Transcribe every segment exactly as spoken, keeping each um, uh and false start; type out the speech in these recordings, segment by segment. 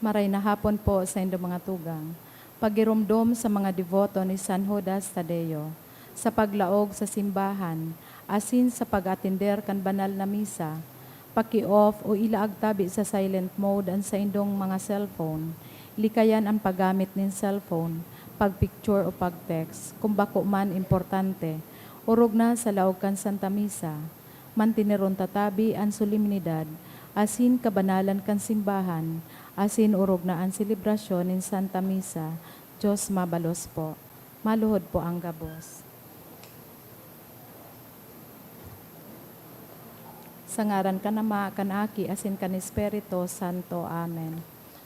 Maray na hapon po sa indo mga tugang. Pagiromdom sa mga deboto ni San Judas Tadeo, sa paglaog sa simbahan, asin sa pag-atender kan banal na misa, paki-off o ilaag tabi sa silent mode an saindong mga cellphone. Likayan an paggamit nin cellphone, pag-picture o pag-text, kung bako man importante, orog na sa laog kan Santa Misa. Manteneron ta tabi an solemnidad asin kabanalan kan simbahan, asin orog na an selebrasyon nin Santa Misa. Diyos mabalos po. Maluhod po ang gabos. Sa ngaran kan Ama, kan Aki, asin kan Espiritu Santo. Amen.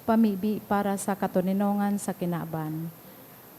Pamibi para sa katoninongan sa kinaban.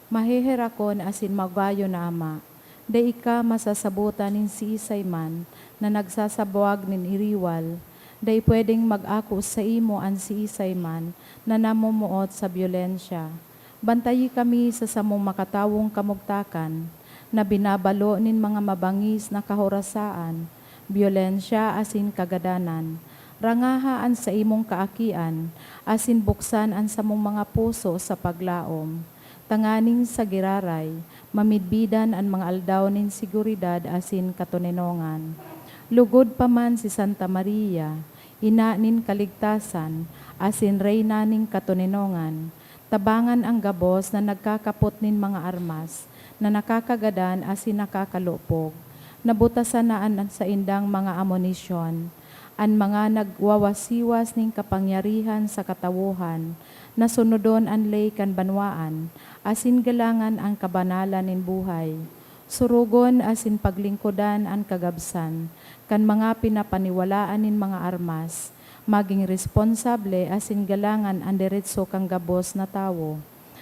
Maheherakon asin maugayon na Ama, dai ka masasabotan nin siisay man na nagsasabwag nin iriwal, dai pwedeng mag-ako saimo an siisay man na namomoot sa byolensya. Bantayi kami sa samong makatawong kamugtakan na binabalo nin mga mabangis na kahorasaan, byolensya asin kagadanan. Rangaha an saimong kaakian asin buksan an samong mga puso sa paglaom. Tanganing sa giraray, mamidbidan an mga aldaw nin seguridad asin katoninongan. Lugod pa man si Santa Maria, ina nin kaligtasan asin reyna nin katoninongan, tabangan an gabos na nagkakapot nin mga armas na nakakagadan asin nakakalupog. Nabutasan na an saindang mga amonisyon. An mga nagwawasiwas nin kapangyarihan sa katawohan, na sunodon an ley kan banwaan, asin galangan an kabanalan nin buhay. Surugon asin paglingkodan an kagabsan kan mga pinapaniwalaan nin mga armas, magin responsable asin galangan an deretso kan gabos na tawo,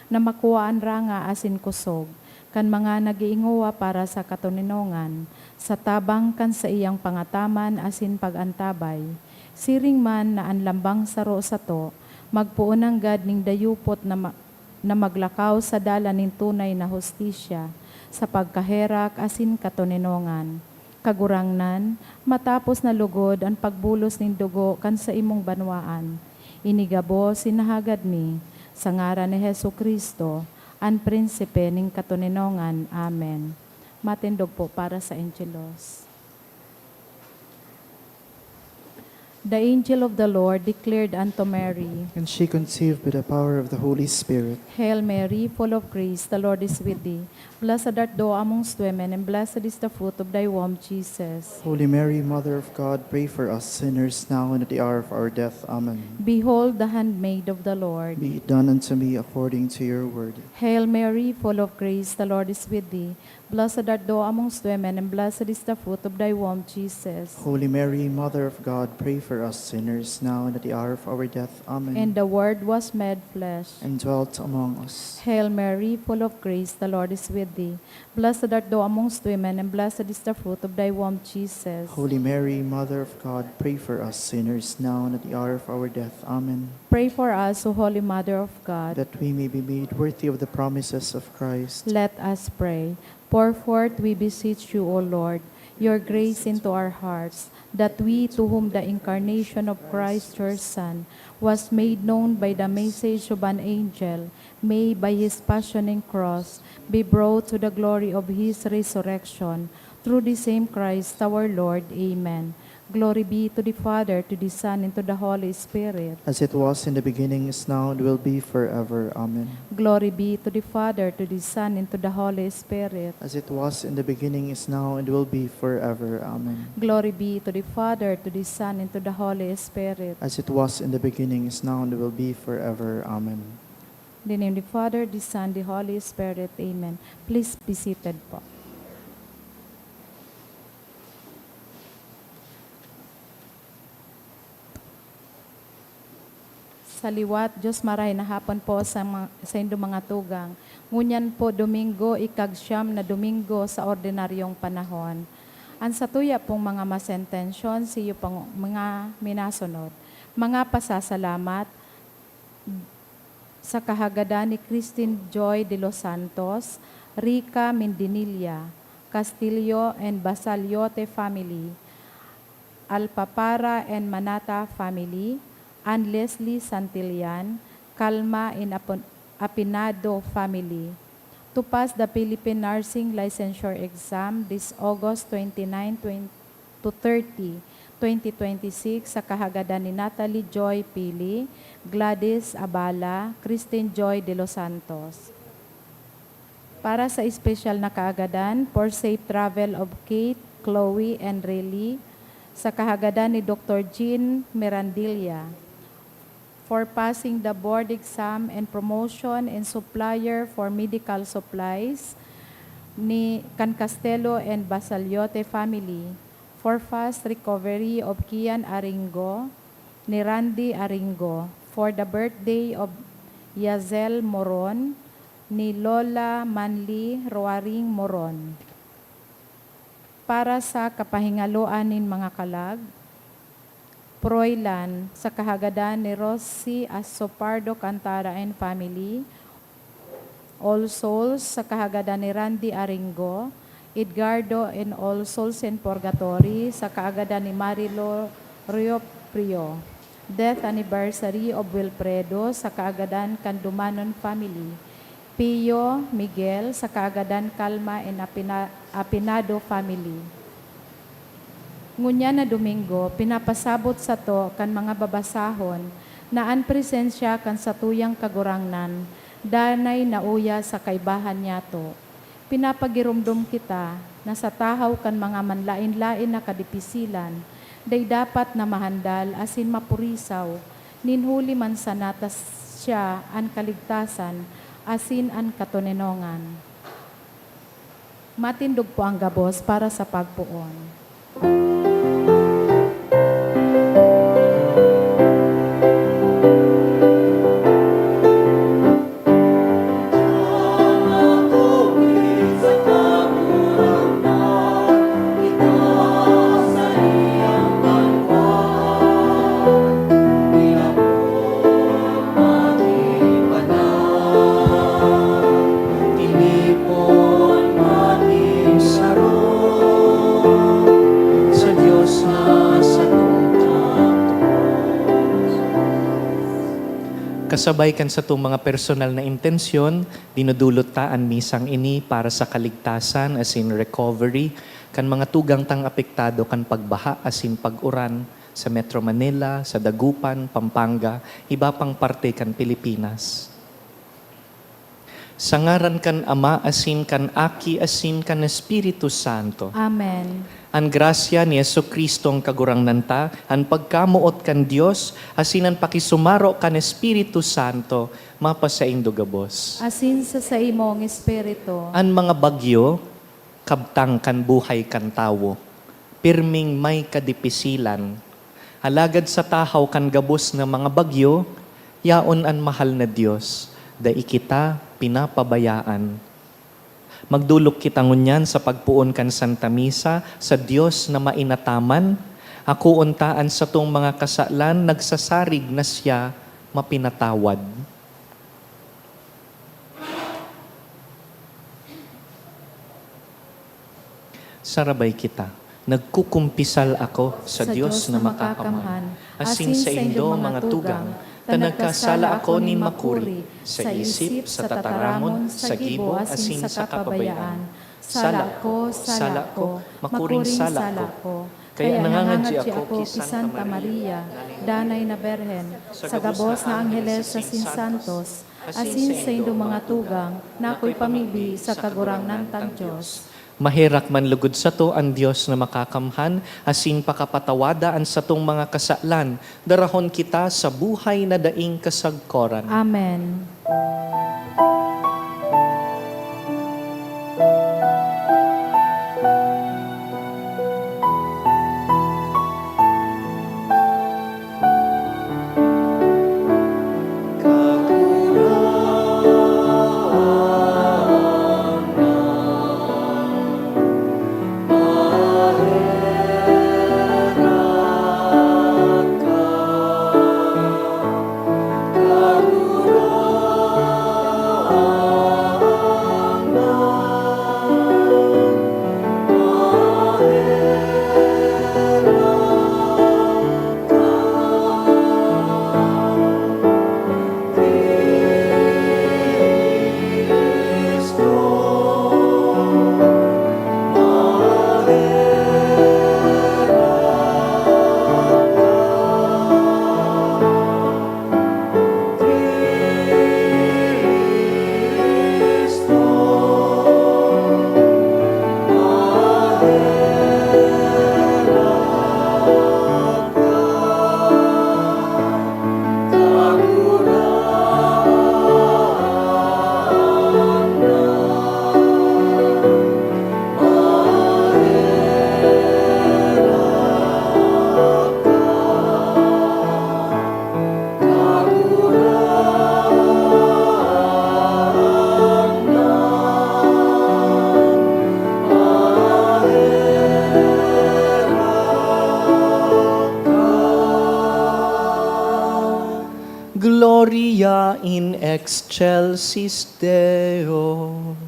na makua an ranga asin kosog kan mga nag-iingowa para sa katoninongan, sa tabang kan saiyang pangataman asin pag-antabay. Siring man na an lambang saro sato magpoon nanggad nin dayupot na ma-, na maglakaw sa dalan nin tunay na hustisya, sa pagkaherak asin katoninongan. Kagurangnan, matapos na lugod an pagbulos nin dugo kan saimong banwaan, ini gabos hinahagad mi, sa ngaran ni Jesu-Cristo, an Prinsipe nin katoninongan. Amen. Matindog po para sa Angelus. The angel of the Lord declared unto Mary, And she conceived by the power of the Holy Spirit. Hail Mary, full of grace, the Lord is with thee. Blessed art thou amongst women, and blessed is the fruit of thy womb, Jesus. Holy Mary, Mother of God, pray for us sinners now and at the hour of our death. Amen. Behold the handmaid of the Lord. Be it done unto me according to your word. Hail Mary, full of grace, the Lord is with thee. Blessed art thou amongst women, and blessed is the fruit of thy womb, Jesus. Holy Mary, Mother of God, pray for us sinners, now and at the hour of our death. Amen. And the Word was made flesh. And dwelt among us. Hail Mary, full of grace, the Lord is with thee. Blessed art thou amongst women, and blessed is the fruit of thy womb, Jesus. Holy Mary, Mother of God, pray for us sinners, now and at the hour of our death. Amen. Pray for us, O Holy Mother of God. That we may be made worthy of the promises of Christ. Let us pray. Pour forth, we beseech you, O Lord, your grace into our hearts, that we, to whom the incarnation of Christ, your Son, was made known by the message of an angel, may, by his passion and cross, be brought to the glory of his resurrection. Through the same Christ our Lord. Amen. Glory be to the Father, to the Son, and to the Holy Spirit. As it was in the beginning, is now, and will be forever. Amen. Glory be to the Father, to the Son, and to the Holy Spirit. As it was in the beginning, is now, and will be forever. Amen. Glory be to the Father, to the Son, and to the Holy Spirit. As it was in the beginning, is now, and will be forever. Amen. In the name of the Father, the Son, the Holy Spirit. Amen. Please be seated po. Sa liwat, Diyos, maray na hapon po sa ma-, saindo mga tugang. Ngunyan po, Domingo, ikagsyam na Domingo sa ordinaryong panahon. An satuya pong mga masentensyon, siyo pong mga minasunod. Mga pasasalamat sa kahagadan ni Christine Joy de los Santos, Rica Mendinilla, Castillo and Basaliote family, Alpapara and Manata family, Ann Leslie Santillan, Calma and Apo-, Apinado family. To pass the Philippine Nursing Licensure Exam this August twenty-nine, twenty to thirty, twenty twenty-six, sa kahagadan ni Natalie Joy Pili, Gladys Abala, Christine Joy de los Santos. Para sa espesyal na kaagadan, for safe travel of Kate, Chloe, and Riley, sa kahagadan ni Doktor Jean Mirandilla. For passing the board exam and promotion and supplier for medical supplies ni kan Castelo and Basaliote family. For fast recovery of Kian Aringo ni Randy Aringo. For the birthday of Yazel Moron ni Lola Manly Roaring Moron. Para sa kapahingaloan nin mga kalag, Proylan, sa kahagadan ni Rosie Asopardo Cantara and family, All Souls, sa kahagadan ni Randy Aringo, Edgardo and All Souls in Purgatory, sa kahagadan ni Marilo Rioprio, death anniversary of Wilfredo, sa kahagadan kan Dumanon family, Pio, Miguel, sa kaagadan Calma and Apina-, Apinado family. Ngunyan na Domingo, pinapasabot sato kan mga babasahon na an presensya kan satuyang Kagurangnan danay nauya sa kaibahan niyato. Pinapagiromdom kita na sa tahaw kan mga manlaen-laen na kadipisilan, dai dapat na mahandal asin mapurisaw, nin huli man sana ta siya an kaligtasan asin an katoninongan. Matindog po ang gabos para sa pagpoon. Tinipon magin saro sa Dios na satong Taos. Kasabay kan satong mga personal na intensyon, dinudulot ta an misang ini para sa kaligtasan asin recovery kan mga tugang tang apektado kan pagbaha asin pag-uran sa Metro Manila, sa Dagupan, Pampanga, iba pang parte kan Pilipinas. Sa ngaran kan Ama asin kan Aki asin kan Espiritu Santo. Amen. An grasya ni Jesu-Cristong Kagurangnan ta, an pagkamoot kan Dios, asin an pakisumaro kan Espiritu Santo, mapasaindo gabos. Asin sa saimong espiritu. An mga bagyo, kabtang kan buhay kan tawo, pirming may kadipisilan. Alagad sa tahaw kan gabos na mga bagyo, yaon an mahal na Dios, dai kita pinapabayaan. Magdolok kita ngunyan sa pagpoon kan Santa Misa sa Dios na mainataman, akoon ta an satong mga kasalan nagsasarig na siya mapinatawad. Sarabay kita. Nagkukumpisal ako sa Dios na makakamhan, asin saindo, mga tugang, ta nagkasala ako nin makuri, sa isip, sa tataramon, sa gibo, asin sa kapabayaan. Sala ko, sala ko, makuring sala ko. Kaya nangangadyi ako ki Santa Maria, danay na Birhen, sa gabos na angheles asin santos, asin saindo, mga tugang, na akoy pamibi sa Kagurangnan tang Dios. Maherak man lugod sato an Dios na makakamhan, asin pakapatawada an satong mga kasalan, darahon kita sa buhay na daing kasagkoran. Amen. In excelsis Deo.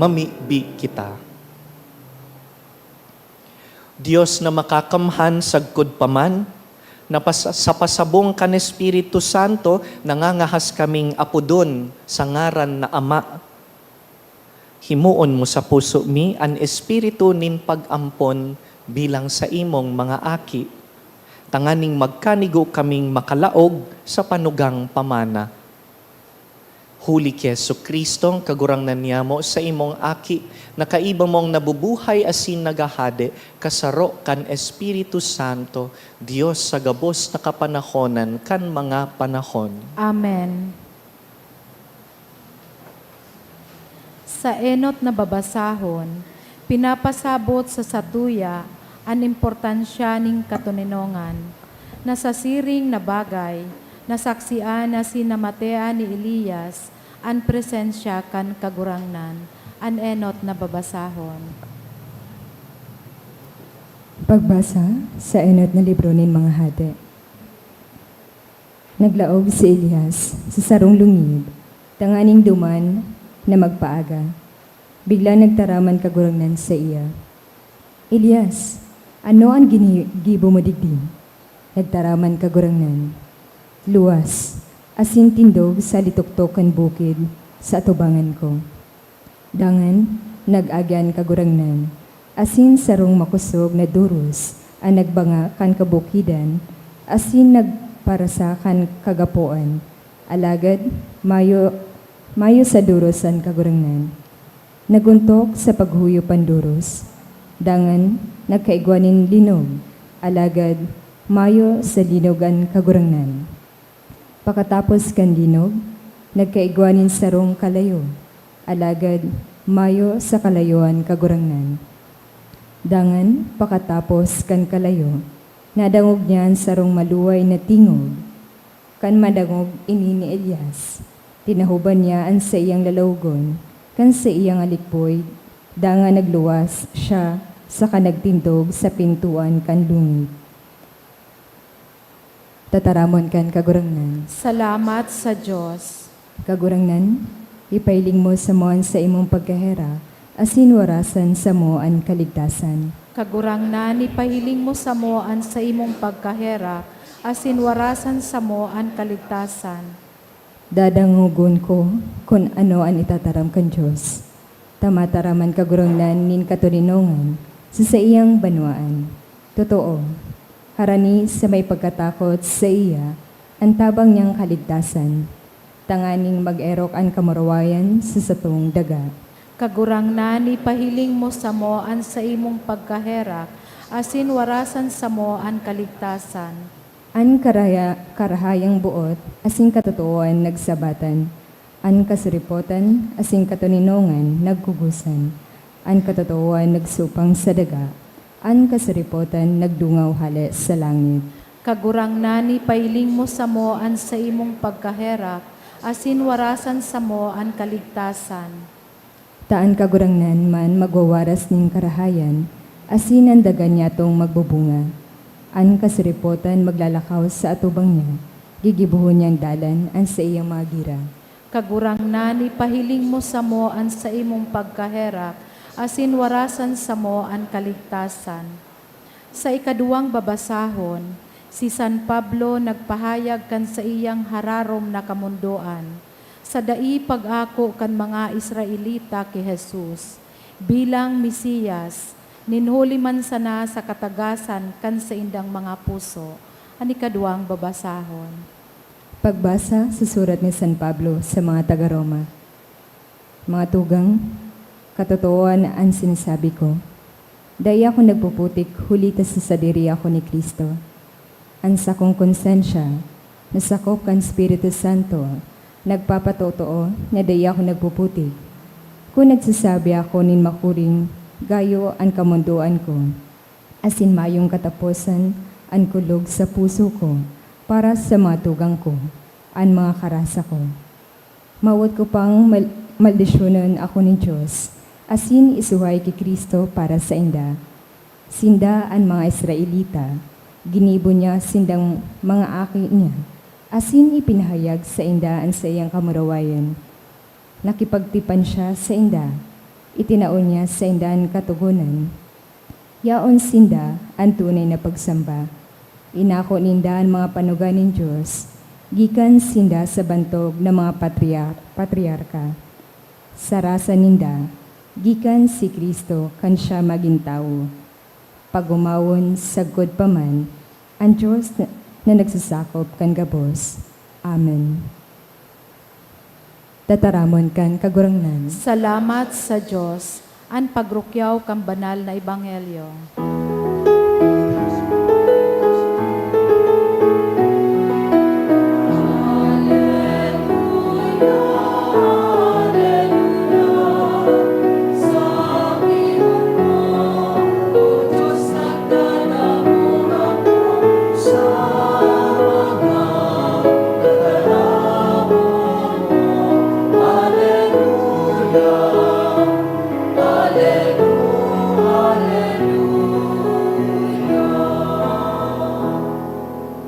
Mamibi kita. Dios na Makakamhan, sagkod pa man, na pas-, sa pasabong kan Espiritu Santo, nangangahas kaming apodon sa ngaran na Ama. Himoon mo sa puso mi an espiritu nin pag-ampon bilang saimong mga aki, tanganing magkanigo kaming makalaog sa panugang pamana. Huli ki Jesu-Cristo, Kagurangnan niyamo, saimong Aki, na kaiba mong nabubuhay asin naghahade, kasaro kan Espiritu Santo, Dios sa gabos na kapanahonan kan mga panahon. Amen. Sa enot na babasahon, pinapasabot sa satuya an importansya nin katoninongan, na sa siring na bagay, nasaksian asin namatean ni Elias an presensya kan Kagurangnan. An enot na babasahon. Pagbasa sa enot na libro nin mga Hade. Naglaog si Elias sa sarong lungib tanganing duman na magpaaga. Biglang nagtaram an Kagurangnan saiya, "Elias, ano an gini-, gibo mo digdi?" Nagtaram an Kagurangnan, "Luwas asin tindog sa litoktok kan bukid sa atubangan ko." Dangan, nag-agi an Kagurangnan, asin sarong makosog na doros an nagbanga kan kabukidan, asin nagparasa kan kagapoan. Alagad mayo, mayo sa doros an Kagurangnan. Nag-ontok sa paghuyo pandoros, dangan nagkaigwa nin linog, alagad mayo sa linog an Kagurangnan. Pakatapos kan linog, nagkaigwa nin sarong kalayo, alagad mayo sa kalayo an Kagurangnan. Dangan, pakatapos kan kalayo, nadangog niya an sarong maluway na tingog. Kan madangog ini ni Elias, tinahoban niya an saiyang lalawogon kan saiyang alikboy, dangan nagluwas siya saka nagtindog sa pintoan kan lungit. Tataramon kan Kagurangnan. Salamat sa Dios. Kagurangnan, ipahiling mo samo an saimong pagkaherak, asin warasan samo an kaligtasan. Kagurangnan, ipahiling mo samo an saimong pagkaherak, asin warasan samo an kaligtasan. Dadangogon ko kun ano an itataram kan Dios. Ta mataram an Kagurangnan nin katoninongan sa saiyang banwaan. Totoo, harani sa may pagkatakot saiya an tabang niyang kaligtasan, tanganing mag-erok an kamurawayan sa satong daga. Kagurangnan, ipahiling mo samo an saimong pagkaherak, asin warasan samo an kaligtasan. An karaya-, karahayang boot asin katotoohan nagsabatan, an kasuripotan asin katoninongan naggugusan, an katotoohan nagsupang sa daga, an kasuripotan nagdungaw hale sa langit. Kagurangnan, ipahiling mo samo an saimong pagkaherak, asin warasan samo an kaligtasan. Ta an Kagurangnan man magwawaras nin karahayan, asin an daga niyatong magbubunga. An kasuripotan maglalakaw sa atubang niya, gigibohon niyang dalan an saiyang mga gira. Kagurangnan, ipahiling mo samo an saimong pagkaherak, asin warasan samo an kaligtasan. Sa ikaduwang babasahon, si San Pablo nagpahayag kan saiyang hararom na kamondoan, sa dai pag-ako kan mga Israelita ki Jesus bilang Mesiyas, nin huli man sana sa katagasan kan saindang mga puso. An ikaduwang babasahon. Pagbasa sa surat ni San Pablo sa mga taga-Roma. Mga tugang, katotoohan an sinasabi ko. Dai ako nagpuputik huli ta sa sadiri ako ni Cristo. An sakong konsensya, na sakop kan Espiritu Santo, nagpapatotoo na dai ako nagpuputik. Kun nagsasabi ako nin makuring, gayo an kamondoan ko, asin mayong kataposan an kulog sa puso ko para sa mga tugang ko, an mga karasa ko. Mawot ko pang mal-, maldisyonon ako nin Dios, asin isuhay ki Cristo para sainda. Sinda an mga Israelita, ginibo niya sindang mga aki niya, asin ipinahayag sainda an saiyang kamurawayan. Nakipagtipan siya sainda, itinao niya sainda an Katogonan. Yaon sinda an tunay na pagsamba. Inako ninda an mga panuga nin Dios gikan sinda sa bantog na mga patriar-, patriarka. Sa rasa ninda, gikan si Cristo kan siya magin tawo. Pag-omawon sagkod pa man an Dios na, na nagsasakop kan gabos. Amen. Tataramon kan Kagurangnan. Salamat sa Dios. An pagrukyaw kan banal na ebanghelyo.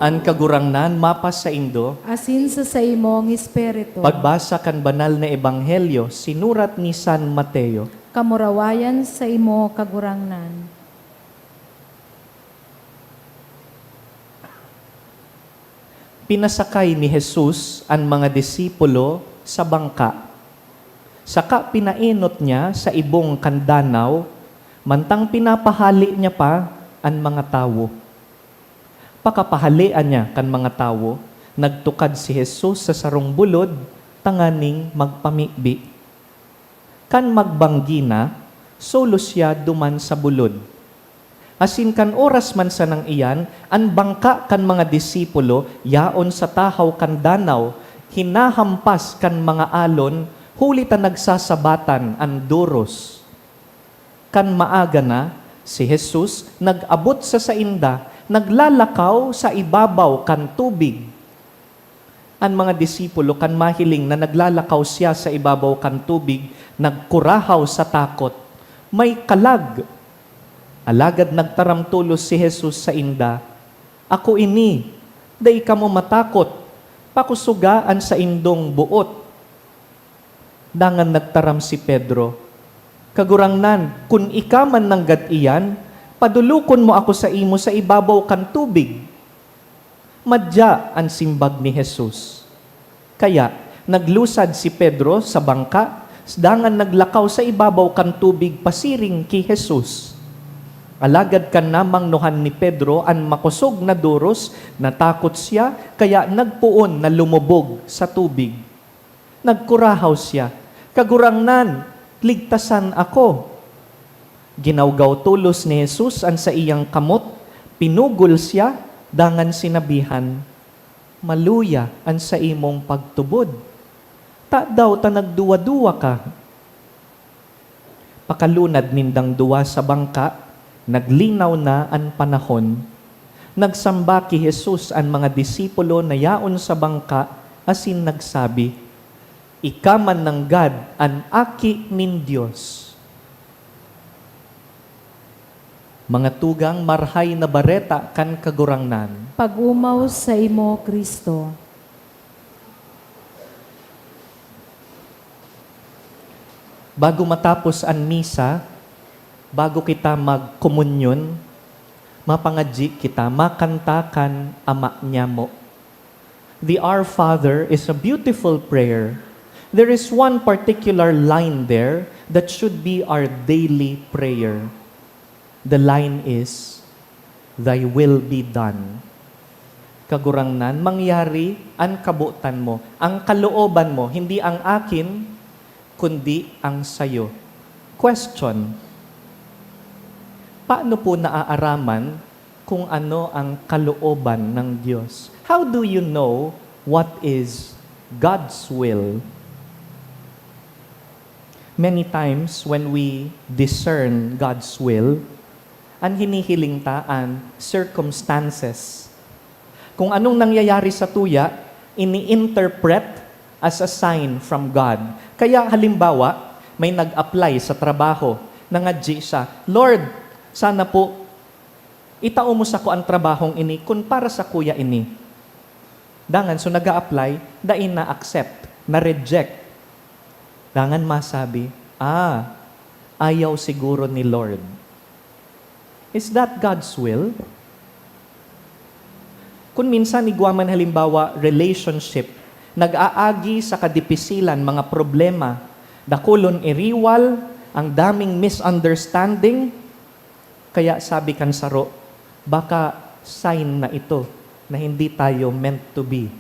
An Kagurangnan mapasaindo. Asin sa saimong espiritu. Pagbasa kan Banal na Ebanghelyo sinurat ni San Mateo. Kamurawayan saimo, Kagurangnan. Pinasakay ni Jesus an mga disipulo sa bangka. Saka pinaenot niya sa ibong kan danaw, mantang pinapahale niya pa an mga tawo. Pakapahalean niya kan mga tawo, nagtukad si Jesus sa sarong bulod tanganing magpamibi. Kan magbanggi na, solos siya duman sa bulod. Asin kan oras man sanang iyan, an bangka kan mga disipulo yaon sa tahaw kan danaw, hinahampas kan mga alon, huli ta nagsasabatan an doros. Kan maaga na, si Jesus nag-abot sa sainda, naglalakaw sa ibabaw kan tubig. An mga disipulo, kan mahiling na naglalakaw siya sa ibabaw kan tubig, nagkurahaw sa takot. May kalag! Alagad nagtaram tolos si Jesus sainda, "Ako ini, dai kamo matakot. Pakusoga an saindong boot." Dangan nagtaram si Pedro, "Kagurangnan, kun ika man nanggad iyan, padolokon mo ako saimo sa ibabaw kan tubig." "Madya," an simbag ni Jesus. Kaya, naglusad si Pedro sa bangka, dangan naglakaw sa ibabaw kan tubig pasiring ki Jesus. Alagad kan namangnohan ni Pedro an makosog na doros, natakot siya, kaya nagpoon na lumubog sa tubig. Nagkurahaw siya, "Kagurangnan, ligtasan ako!" Ginawgaw tolos ni Jesus an saiyang kamot, pinugol siya, dangan sinabihan, "Maluya an saimong pagtubod. Tadaw ta nagduwa-duwa ka?" Pakalunad nindang duwa sa bangka, naglinaw na an panahon. Nagsamba ki Jesus an mga disipulo na yaon sa bangka asin nagsabi, "Ika man nanggad an Aki nin Dios." Mga tugang, Marahay na Bareta kan Kagurangnan. Pag-omaw saimo, Cristo. Bago matapos an misa, bago kita magkomunyon, mapangadyi kita, makanta kan Ama Nyamo. The Our Father is a beautiful prayer. There is one particular line there that should be our daily prayer. The line is, "Thy will be done." Kagurangnan, mangyari an kabotan mo, ang kalooban mo, hindi ang akin, kundi ang sayo. Question, paano po naaaraman kung ano ang kalooban ng Diyos? How do you know what is God's will? Many times when we discern God's will, an hinihiling ta an circumstances. Kung anong nangyayari sa tuya, ini-interpret as a sign from God. Kaya halimbawa, may nag-apply sa trabaho, nangadyi siya, "Lord, sana po itao mo sako an trabahong ini kun para sakuya ini." Dangan, so nag-a-apply, dai na-accept, na-reject. Dangan masabi, "Ah, ayaw siguro ni Lord." Is that God's will? Kun minsan, igwa man halimbawa, relationship, nag-aagi sa kadipisilan, mga problema, dakulon iriwal, ang daming misunderstanding, kaya sabi kan saro, "Baka sign na ito na hindi tayo meant to be.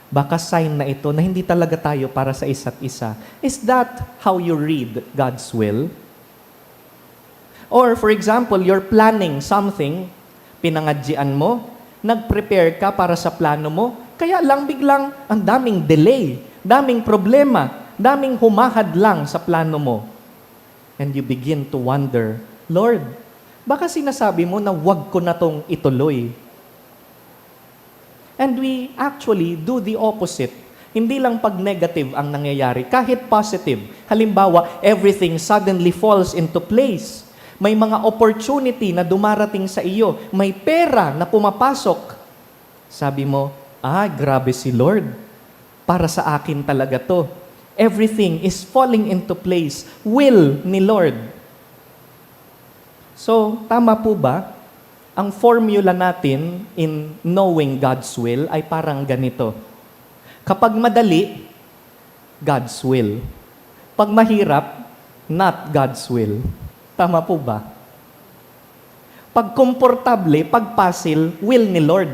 Baka sign na ito na hindi talaga tayo para sa isa't isa." Is that how you read God's will? Or, for example, you're planning something, pinangadyian mo, nag-prepare ka para sa plano mo, kaya lang biglang ang daming delay, daming problema, daming humahadlang sa plano mo. And you begin to wonder, "Lord, baka sinasabi mo na wag ko na 'tong ituloy." And we actually do the opposite. Hindi lang pag negative ang nangyayari, kahit positive. Halimbawa, everything suddenly falls into place. May mga opportunity na dumarating sa iyo, may pera na pumapasok. Sabi mo, "Ah, grabe si Lord. Para sa akin talaga 'to. Everything is falling into place. Will ni Lord." So, tama po ba? Ang formula natin in knowing God's will ay parang ganito. Kapag madali, God's will. Pag mahirap, not God's will. Tama po ba? Pag komportable, pag pasil, will ni Lord.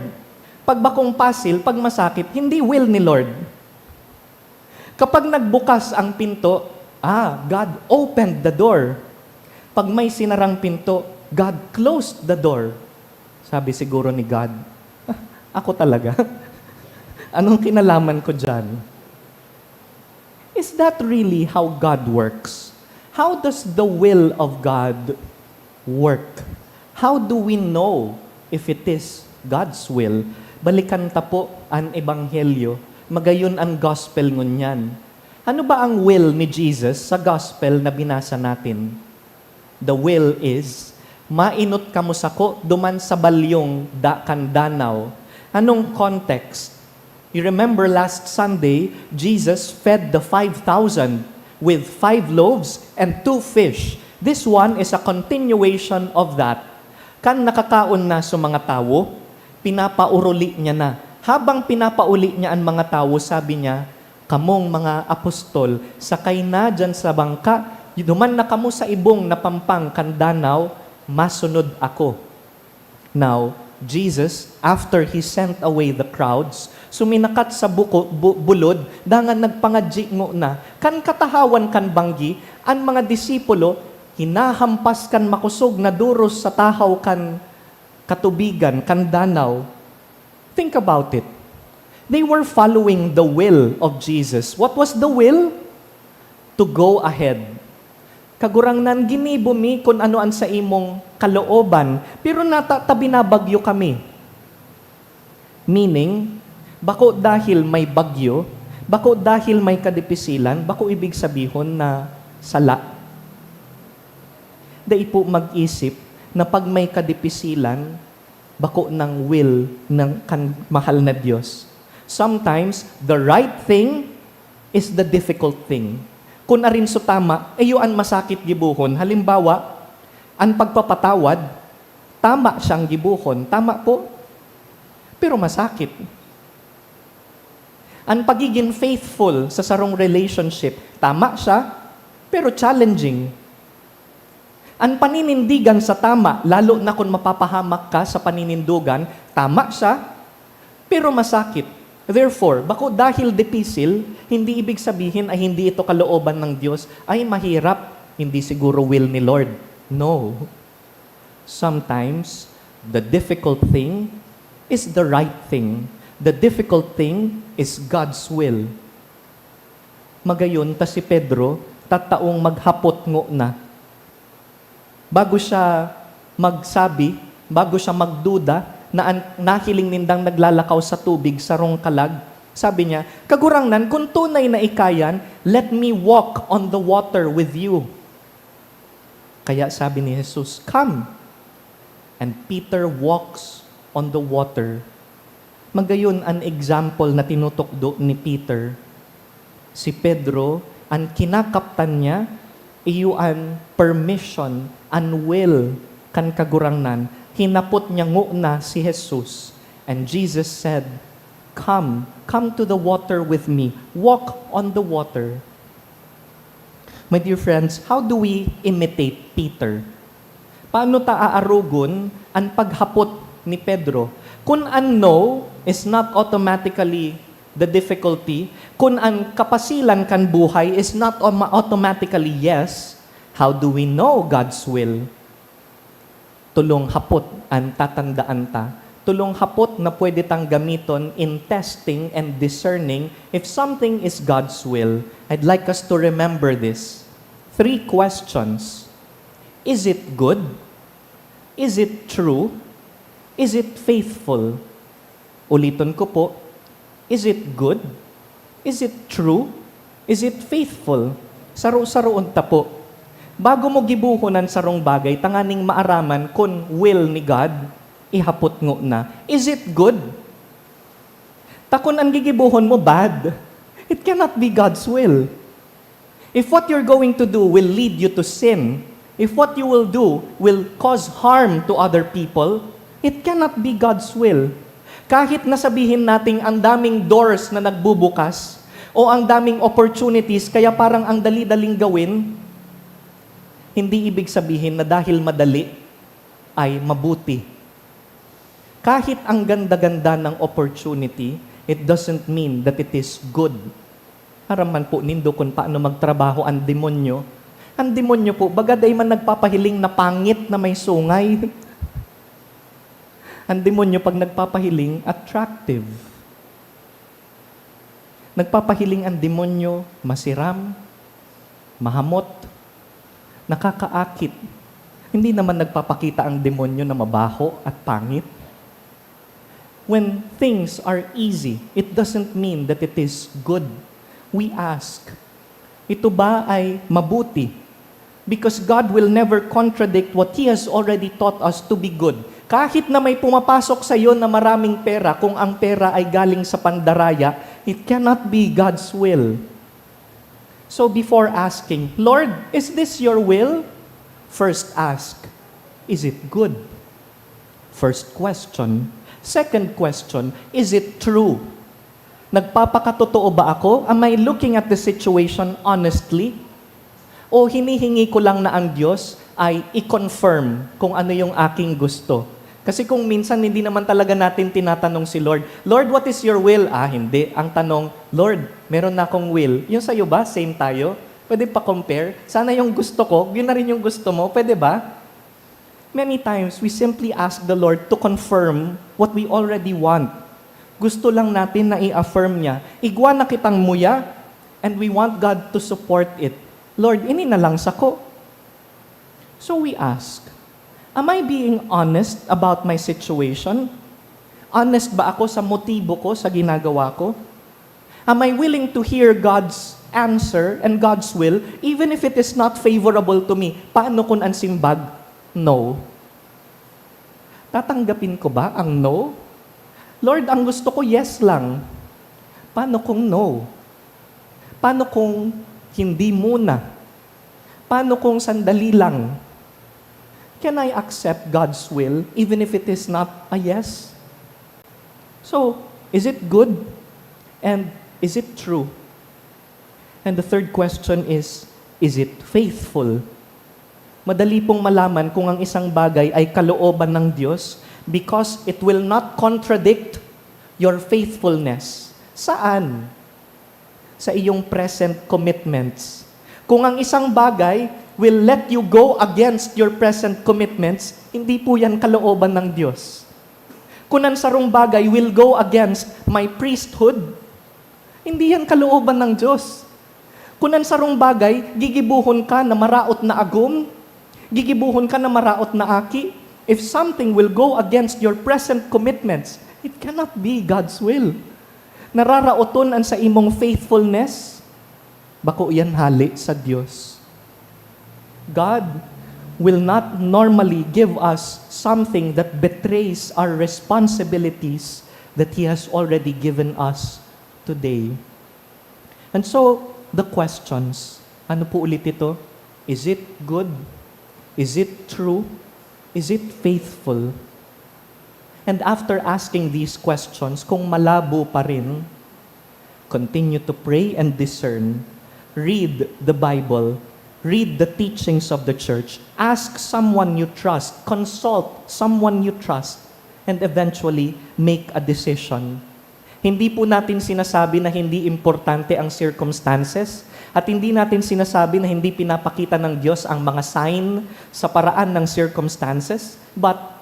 Pag bakong pasil, pag masakit, hindi will ni Lord. Kapag nagbukas ang pinto, ah, God opened the door. Pag may sinarang pinto, God closed the door. Sabi siguro ni God, "Ah, ako talaga? Anong kinalaman ko dyan?" Is that really how God works? How does the will of God work? How do we know if it is God's will? Balikan ta po an Ebanghelyo, magayon an gospel ngunyan. Ano ba ang will ni Jesus sa gospel na binasa natin? The will is, mainot kamo sako duman sa balyong da-, kan danaw. Anong context? You remember last Sunday, Jesus fed the five thousand with five loaves and two fish. This one is a continuation of that. Kan nakakaon na sa mga tawo, pinapauruli niya na. Habang pinapauli niya an mga tawo, sabi niya, "Kamong mga apostol, sakay na diyan sa bangka, duman na kamo sa ibong na pampang kan danaw, masunod ako." Now, Jesus, after he sent away the crowds, suminakat sa buko-, bu-, bulod, dangan nagpangadyi ngona. Kan katahawan kan banggi, an mga disipulo hinahampas kan makosog na doros sa tahaw kan katubigan, kan danaw. Think about it. They were following the will of Jesus. What was the will? To go ahead. "Kagurangnan, ginibo mi kun ano an saimong kalooban, pero nata ta binabagyo kami." Meaning, bako dahil may bagyo, bako dahil may kadipisilan, bako ibig sabihon na sala. Dai po mag-isip na pag may kadipisilan, bako nang will ng kan mahal na Dios. Sometimes, the right thing is the difficult thing. Kun arin so tama, iyo an masakit gibohon. Halimbawa, an pagpapatawad, tama siyang gibohon. Tama po? Pero masakit. An pagigin faithful sa sarong relationship, tama siya, pero challenging. An paninindigan sa tama, lalo na kun mapapahamak ka sa paninindogan, tama siya, pero masakit. Therefore, bako dahil dipisil, hindi ibig sabihin ay hindi ito kalooban ng Diyos. "Ay, mahirap, hindi siguro will ni Lord." No. Sometimes, the difficult thing is the right thing. The difficult thing is God's will. Magayon ta si Pedro, tataong maghapot ngona. Bago siya magsabi, bago siya magduda, na an-, nahiling nindang naglalakaw sa tubig sarong kalag, sabi niya, "Kagurangnan, kun tunay na ika yan, let me walk on the water with you." Kaya sabi ni Jesus, "Come." And Peter walks on the water. Magayon an example na tinutukdo ni Peter. Si Pedro, an kinakaptan niya, iyo an permission, an will kan Kagurangnan. Hinapot niya ngona si Jesus. And Jesus said, "Come, come to the water with me. Walk on the water." My dear friends, how do we imitate Peter? Paano ta aarogon an paghapot ni Pedro? Kun an no is not automatically the difficulty, kun an kapasilan kan buhay is not auto-, automatically yes, how do we know God's will? Tolong hapot an tatandaan ta. Tolong hapot na pwede tang gamiton in testing and discerning if something is God's will. I'd like us to remember this. Three questions. Is it good? Is it true? Is it faithful? Uliton ko po, is it good? Is it true? Is it faithful? Saro-saroon ta po. Bago mo gibohon an sarong bagay tanganing maaraman kun will ni God, ihapot ngona, "Is it good?" Ta kun an gigibohon mo bad, it cannot be God's will. If what you're going to do will lead you to sin, if what you will do will cause harm to other people, it cannot be God's will. Kahit na sabihin nating ang daming doors na nagbubukas, O ang daming opportunities, kaya parang ang dali-daling gawin, hindi ibig sabihin na dahil madali ay mabuti. Kahit ang ganda-ganda ng opportunity, it doesn't mean that it is good. Aram man po nindo kung paano magtrabaho ang demonyo. Ang demonyo po, baga dai man nagpapahiling na pangit na may sungay. Ang demonyo, pag nagpapahiling, attractive. Nagpapahiling ang demonyo, masiram, mahamot, nakakaakit. Hindi naman nagpapakita ang demonyo na mabaho at pangit. When things are easy, it doesn't mean that it is good. We ask, "Ito ba ay mabuti?" Because God will never contradict what He has already taught us to be good. Kahit na may pumapasok sa iyo na maraming pera, kung ang pera ay galing sa pandaraya, it cannot be God's will. So before asking, "Lord, is this your will?" First ask, "Is it good?" First question. Second question, "Is it true?" Nagpapakatotoo ba ako? Am I looking at the situation honestly? O hinihingi ko lang na ang Diyos ay i-confirm kung ano yung aking gusto? Kasi kung minsan, hindi naman talaga natin tinatanong si Lord, "Lord, what is your will?" Ah, hindi. Ang tanong, "Lord, meron na akong will. Yung sa'yo ba? Same tayo? Pwede pa-compare? Sana yung gusto ko, yun na rin yung gusto mo. Pwede ba?" Many times, we simply ask the Lord to confirm what we already want. Gusto lang natin na i-affirm niya. Igwa na kitang muya, and we want God to support it. "Lord, ini na lang sako." So we ask, "Am I being honest about my situation? Honest ba ako sa motibo ko, sa ginagawa ko? Am I willing to hear God's answer and God's will, even if it is not favorable to me?" Paano kung ang simbag, "No"? Tatanggapin ko ba ang no? "Lord, ang gusto ko, yes lang." Paano kung no? Paano kung hindi muna? Paano kung sandali lang? Can I accept God's will even if it is not a yes? So, is it good? And is it true? And the third question is, is it faithful? Madali pong malaman kung ang isang bagay ay kalooban ng Diyos because it will not contradict your faithfulness. Saan? Sa iyong present commitments. Kung ang isang bagay will let you go against your present commitments, hindi po yan kalooban ng Diyos. Kung ang sarong bagay will go against my priesthood, hindi yan kalooban ng Diyos. Kung ang sarong bagay, gigibuhon ka na maraot na agom, gigibuhon ka na maraot na aki, if something will go against your present commitments, it cannot be God's will. Nararaoton an sa imong faithfulness, bako yan hale sa Dios. God will not normally give us something that betrays our responsibilities that He has already given us today. And so, the questions, ano po ulit ito? Is it good? Is it true? Is it faithful? And after asking these questions, kung malabo pa rin, continue to pray and discern. Read the Bible. Read the teachings of the church. Ask someone you trust. Consult someone you trust. And eventually, make a decision. Hindi po natin sinasabi na hindi importante ang circumstances, at hindi natin sinasabi na hindi pinapakita ng Diyos ang mga sign sa paraan ng circumstances. But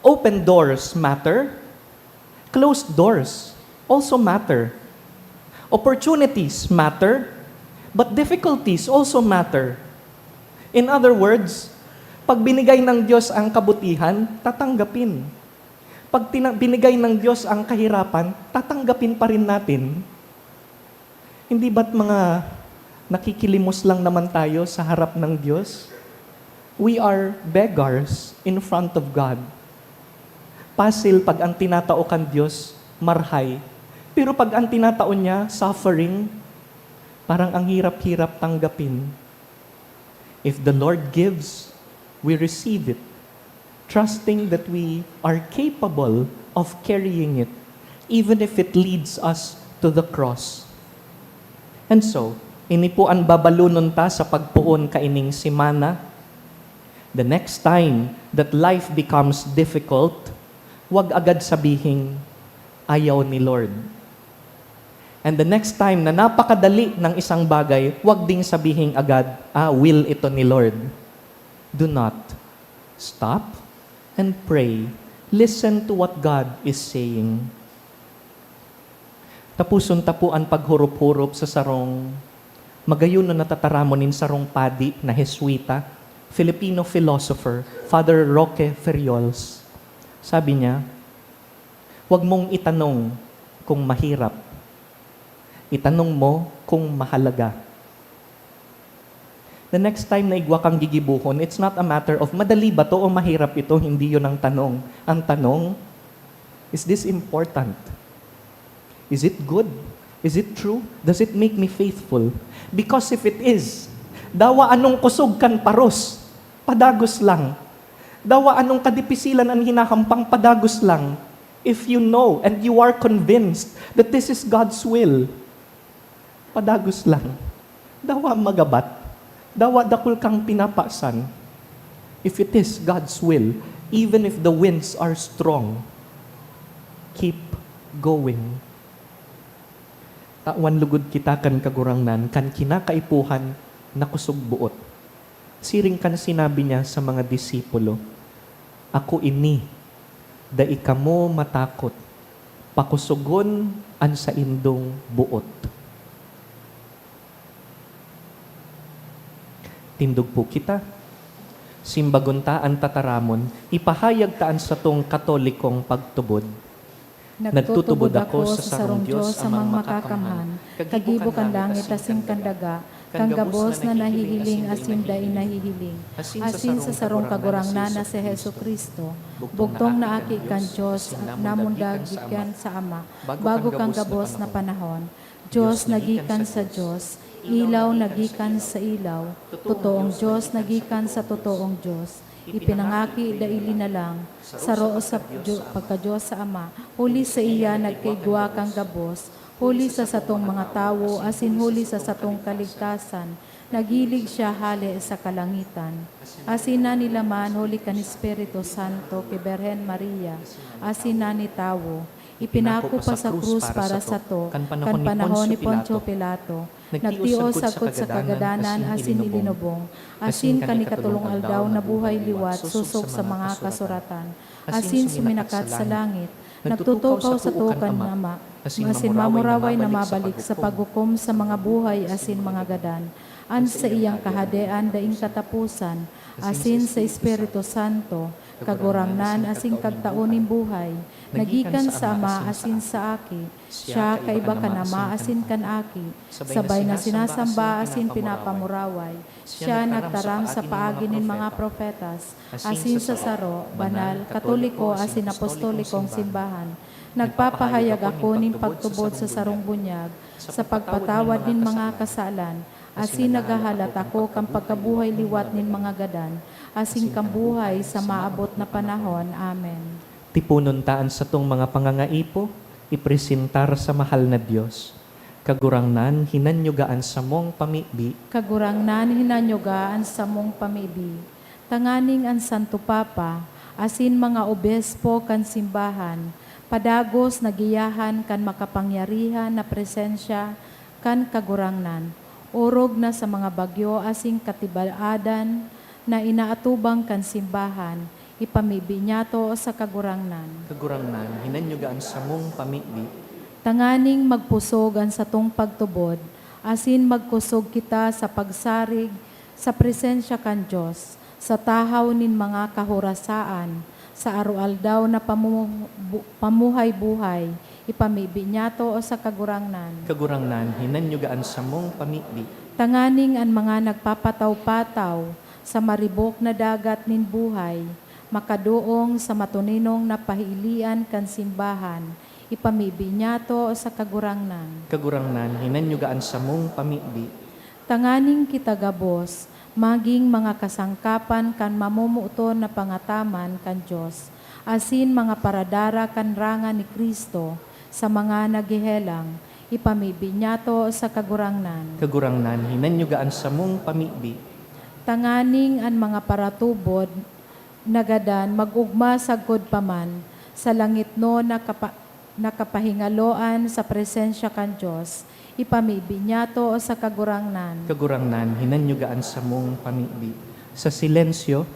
open doors matter. Closed doors also matter. Opportunities matter, but difficulties also matter. In other words, pag binigay ng Diyos ang kabutihan, tatanggapin. Pag tina-, binigay ng Diyos ang kahirapan, tatanggapin pa rin natin. Hindi ba't mga nakikilimos lang naman tayo sa harap ng Diyos? We are beggars in front of God. Pasil pag ang tinatao kan Diyos, marhay. Pero pag ang tinatao niya, suffering, parang ang hirap-hirap tanggapin. If the Lord gives, we receive it, trusting that we are capable of carrying it, even if it leads us to the cross. And so, ini po an babalonon ta sa pagpoon kaining semana. The next time that life becomes difficult, wag agad sabihing, "Ayaw ni Lord." And the next time na napakadali ng isang bagay, wag ding sabihing agad, "Ah, will ito ni Lord." Do not stop and pray. Listen to what God is saying. Tapuson ta po an paghurop-hurop sa sarong magayon na tataramon nin sarong padi na Jesuita, Filipino philosopher, Father Roque Ferriols. Sabi niya, "Huwag mong itanong kung mahirap. Itanong mo kung mahalaga." The next time na igwa kang gigibohon, it's not a matter of madali ba 'to o mahirap ito, hindi 'yun ang tanong. Ang tanong, "Is this important? Is it good? Is it true? Does it make me faithful?" Because if it is, dawa anong kusog kan paros, padagos lang. Dawa anong kadipisilan an hinahampang, padagos lang. If you know and you are convinced that this is God's will, padagos lang. Dawa magabat. Dawa dakul kang pinapasan. If it is God's will, even if the winds are strong, keep going. Tawan lugod kita kan Kagurangnan, kan kinakaipuhan na kusog boot. Siring kan sinabi niya sa mga disipulo, "Ako ini, dai kamo matakot. Pakusogon an saindong boot." Tindog po kita. Simbagon ta an tataramon, ipahayag ta an satong Katolikong pagtubod. Nagtutubod ako sa sarong Dios, Amang Makakamhan, kagibo kan langit asin kan daga, kan gabos na nahihiling asin dai nahihiling, asin sa sarong Kagurangnan na si Jesu-Cristo, bugtong na Aki kan Dios, namundang gikan sa Ama, bago kan gabos na panahon. Dios na gikan sa Dios, ilaw na gikan sa ilaw, totoong Dios na gikan sa totoong Dios. Ipinangaki dai linalang, saro sa Diyo-, pagka-Dios sa Ama, huli saiya nagkaigwa kan gabos, huli sa satong mga tawo, asin huli sa satong kaligtasan, naghilig siya hale sa kalangitan. Asin nanilaman huli kan Espiritu Santo ki Birhen Maria, asin nani tawo. Ipinako pa sa krus para sato, kan panahon ni Poncio Pilato. Nagtios sagkod sa kagadanan asin ilinubong, asin kan ikatolong aldaw nabuhay liwat sosog sa mga kasuratan, asin suminakat sa langit. Nagtutukaw sato kan Ama, asin mamuraway na mabalik sa paghukom sa mga buhay asin mga gadan, an saiyang kahadean daing kataposan, asin sa Espiritu Santo, Kagurangnan asin Kagtao nin buhay, na gikan sa Ama asin sa Aki. Siya kaiba kan Ama asin kan Aki, sabay na sinasamba asin pinapamuraway. Siya nagtaram sa paagi nin mga propetas, asin sa saro, banal, katoliko asin apostolikong simbahan. Nagpapahayag ako nin pagtubod sa sarong bunyag, sa pagpatawad nin mga kasalan, asin naghahalat ako kan pagkabuhay liwat nin mga gadan, asin kan buhay sa maabot na panahon. Amen. Tiponon ta an satong mga pangangaipo, ipresentar sa mahal na Dios. Kagurangnan, hinanyuga an samong pamibi. Kagurangnan, hinanyuga an samong pamibi. Tanganing an Santo Papa, asin mga obispo kan simbahan, padagos na giyahan kan makapangyarihan na presensya kan Kagurangnan, orog na sa mga bagyo asin katibaadan na inaatubang kan simbahan, ipamibi niyato sa Kagurangnan. Kagurangnan, hinanyuga an samong pamibi. Tanganing magpusog an satong pagtubod, asin magkusog kita sa pagsarig sa presensya kan Dios, sa tahaw nin mga kahorasaan, sa aroaldaw na pamu-, bu-, pamuhay-buhay, ipamibi niyato sa Kagurangnan. Kagurangnan, hinanyuga an samong pamibi. Tanganing an mga nagpapataw-pataw sa maribok na dagat nin buhay, makadoong sa matuninong na pahiilian kan simbahan, ipamibi niyato sa Kagurangnan. Kagurangnan, hinanyuga an samong pamibi. Tanganing kita gabos magin mga kasangkapan kan mamomoton na pangataman kan Dios, asin mga paradara kan rangan ni Cristo sa mga naghehelang, Ipamibi niyato sa Kagurangnan. Kagurangnan, hinanyuga an samong pamibi. Tanganing an mga paratubod nagadan mag-ogma sagkod pa man sa langitnon na kapa-, na kapahingaloan sa presensya kan Dios, ipamibi niyato sa Kagurangnan. Kagurangnan, hinanyuga an samong pamibi. Sa silensyo,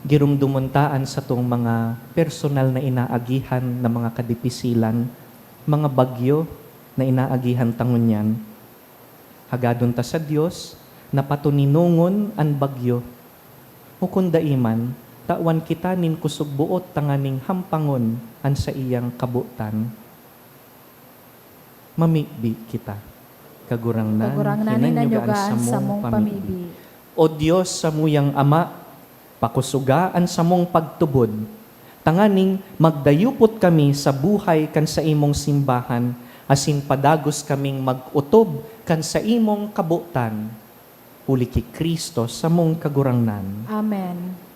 giromdomon ta an satong mga personal na inaagihan na mga kadipisilan, mga bagyo na inaagihan ta ngunyan. Hagadon ta sa Dios na patoninongon an bagyo. Hukon dai man, tawan kita nin kusog boot tanganing hampangon an saiyang kabotan. Mamibi kita. Kagurangnan, Kagurangnan, hinanyuga an hinanyuga an samong samong pamibi. pamibi. O Dios, samuyang Ama, pakusoga an samong pagtubod, tanganing magdayupot kami sa buhay kan saimong simbahan, asin padagos kaming mag-otob kan saimong kabotan. Huli ki Cristo, samong Kagurangnan. Amen.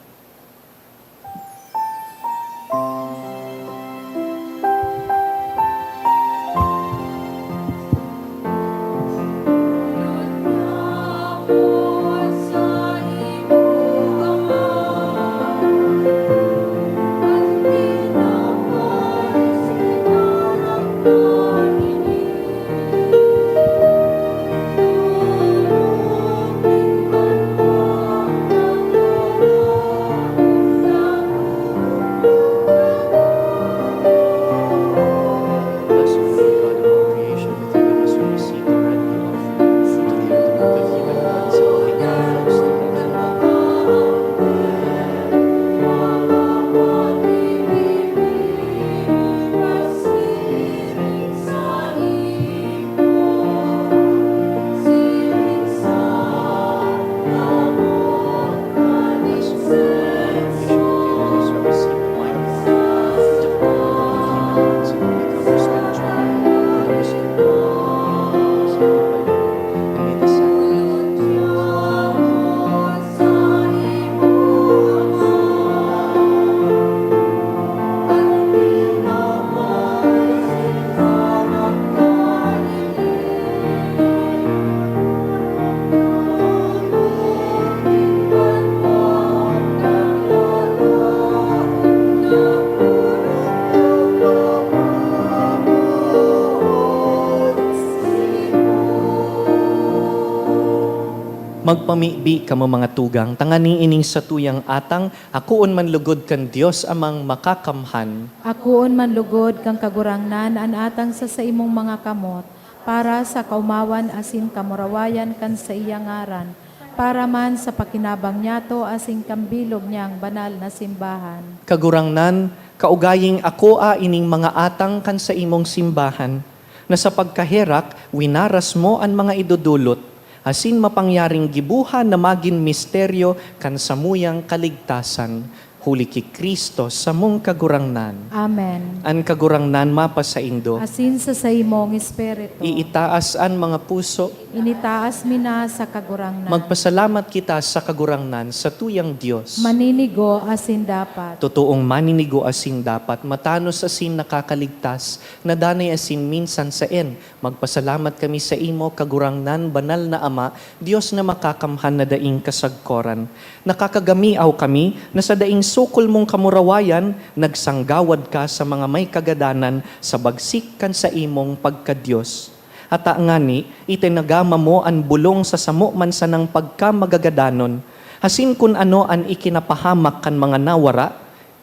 Magpamibi kamo, mga tugang, tanganing ining satuyang atang akoon man lugod kan Dios Amang Makakamhan. Akoon man lugod kan Kagurangnan an atang sa saimong mga kamot, para sa kaomawan asin kamurawayan kan saiyang ngaran, para man sa pakinabang niyato asin kan bilog niyang banal na simbahan. Kagurangnan, kaugaying akoa ining mga atang kan saimong simbahan, na sa pagkaherak winaras mo an mga idodolot, asin mapangyaring giboha na magin misteryo kan samuyang kaligtasan, huli ki Cristo, samong Kagurangnan. Amen. An Kagurangnan mapasaindo. Asin sa saimong espiritu. Iitaas an mga puso. Initaas mi na sa Kagurangnan. Magpasalamat kita sa Kagurangnan, satuyang Dios. Maninigo asin dapat. Totoong maninigo asin dapat, matanos asin nakakaligtas, na danay asin minsan saen. Magpasalamat kami saimo, Kagurangnan, Banal na Ama, Dios na makakamhan na daing kasagkoran. Nakakagamiaw kami na sa daing sukol mong kamurawayan, nagsanggawad ka sa mga may kagadanan sa bagsik kan saimong pagka-Dios. Ata ngani, itinagama mo an bolong sa samo man sanang pagkamagagadanon, asin kun ano an ikinapahamak kan mga nawara,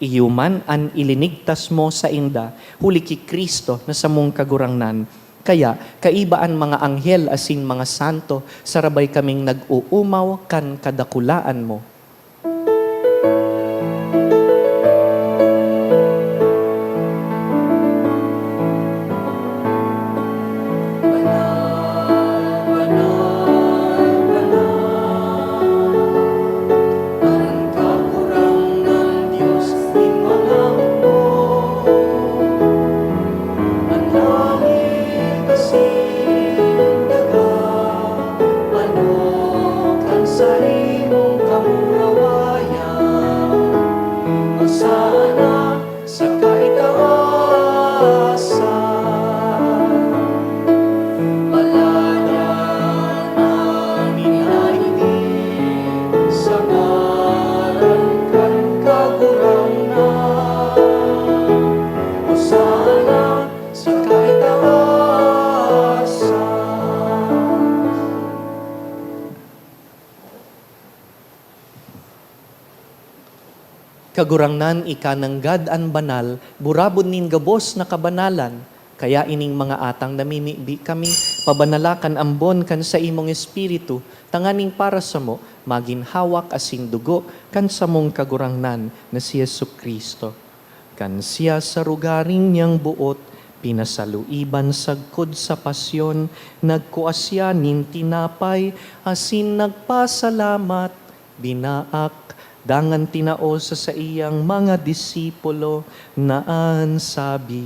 iyo man an ilinigtas mo sainda, huli ki Cristo na samong Kagurangnan. Kaya, kaiba an mga anghel asin mga santo, sarabay kaming nag-oomaw kan kadakulaan mo. Kagurangnan, ika nanggad an banal, burabod nin gabos na kabanalan. Kaya ining mga atang namimibi kami, pabanala kan ambon kan saimong Espiritu, tanganing para samo magin hawak asin dugo kan samong Kagurangnan na si Jesu-Cristo. Kan siya sa rogaring niyang boot, pinasaluiban sagkod sa pasyon, nagkua siya nin tinapay asin nagpasalamat, binaak, dangan tinao sa saiyang mga disipulo na an sabi,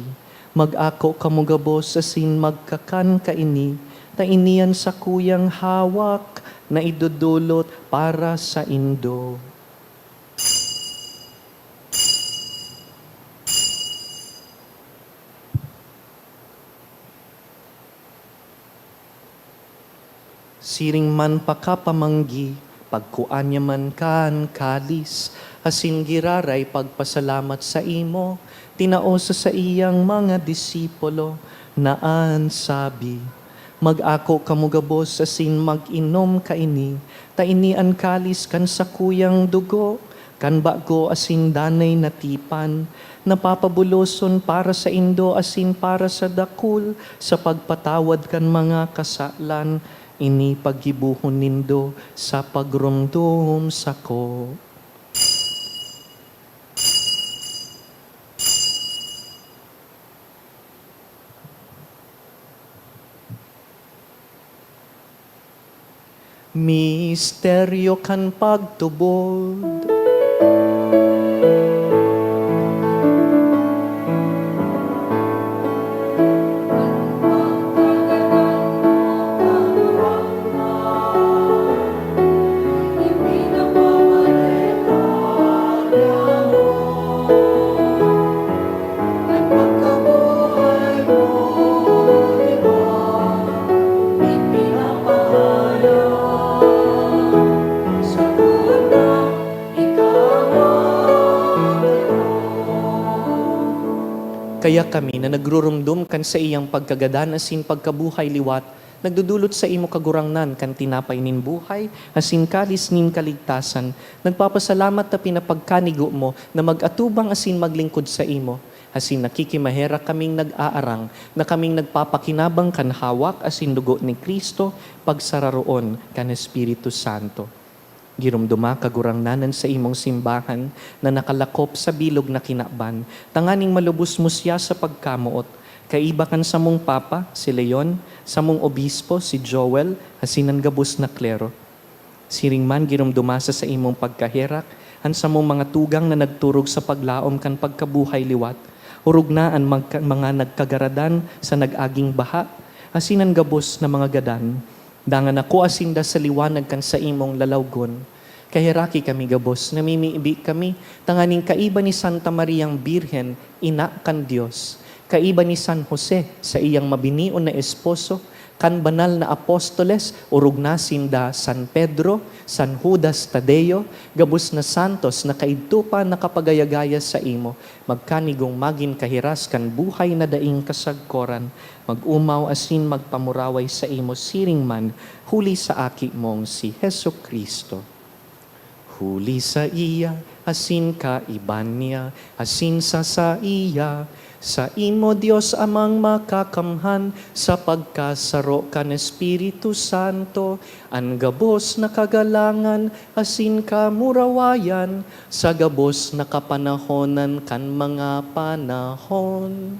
"Mag-ako kamo gabos asin magkakan kaini, ta ini an sakuyang hawak na idodolot para saindo." Siring man pakapamanggi, pagkua niya man kan kalis, asin giraray pagpasalamat saimo, tinao sa saiyang mga disipulo, na an sabi, "Mag-ako kamo gabos asin mag-inom kaini, ta ini an kalis kan sakuyang dugo, kan bago asin danay na tipan, na papabuloson para saindo asin para sa dakul sa pagpatawad kan mga kasalan. Ini paggibohon nindo sa pagromdom sako." Misteryo kan pagtubod. Kaya kami na nagruromdom kan saiyang pagkagadan asin pagkabuhay liwat, nagdodolot saimo, Kagurangnan, kan tinapay nin buhay asin kalis nin kaligtasan, nagpapasalamat ta pinapagkanigo mo na mag-atubang asin maglingkod saimo, asin nakikimaherak kaming nag-aarang na kaming nagpapakinabang kan hawak asin dugo ni Cristo, pagsararoon kan Espiritu Santo. Giromdoma, Kagurangnan, an saimong simbahan na nakalakop sa bilog na kinaban, tanganing malubos mo siya sa pagkamoot, kaiba kan samong Papa, si Leon, samong Obispo, si Joel, asin an gabos na klero. Siring man, giromdoma sa saimong pagkaherak an samong mga tugang na nagturog sa paglaom kan pagkabuhay liwat, orog na an magka-, mga nagkagaradan sa nag-aging baha, asin an gabos na mga gadan, dangan nakua sinda sa liwanag kan saimong lalawgon. Kaheraki kami gabos, namimibi kami, tanganing kaiba ni Santa Mariang Birhen, Ina kan Dios, kaiba ni San Jose, saiyang mabinion na esposo, kan banal na apostoles, orog na sinda San Pedro, San Judas Tadeo, gabos na santos na kaidto pa nakapagaya-gaya saimo, magkanigong magin kahiras kan buhay na daing kasagkoran, mag-omaw asin magpamuraway saimo siring man, huli sa Aki mong si Jesu-Cristo. Huli saiya, asin kaiba niya, asin sa saiya, saimo, Dios Amang Makakamhan, sa pagkasaro kan Espiritu Santo, an gabos na kagalangan asin kamurawayan sa gabos na kapanahonan kan mga panahon.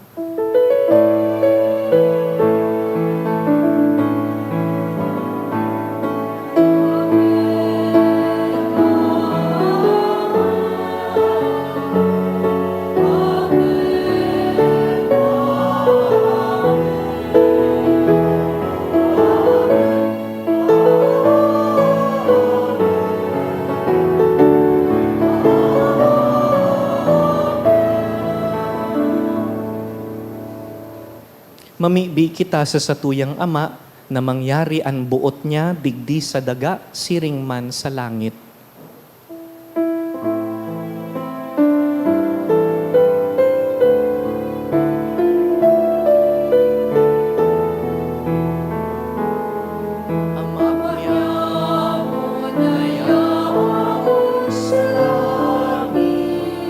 Mamibi kita sa satuyang Ama na mangyari an boot niya digdi sa daga siring man sa langit. Ama, yaon na yaon sa langit.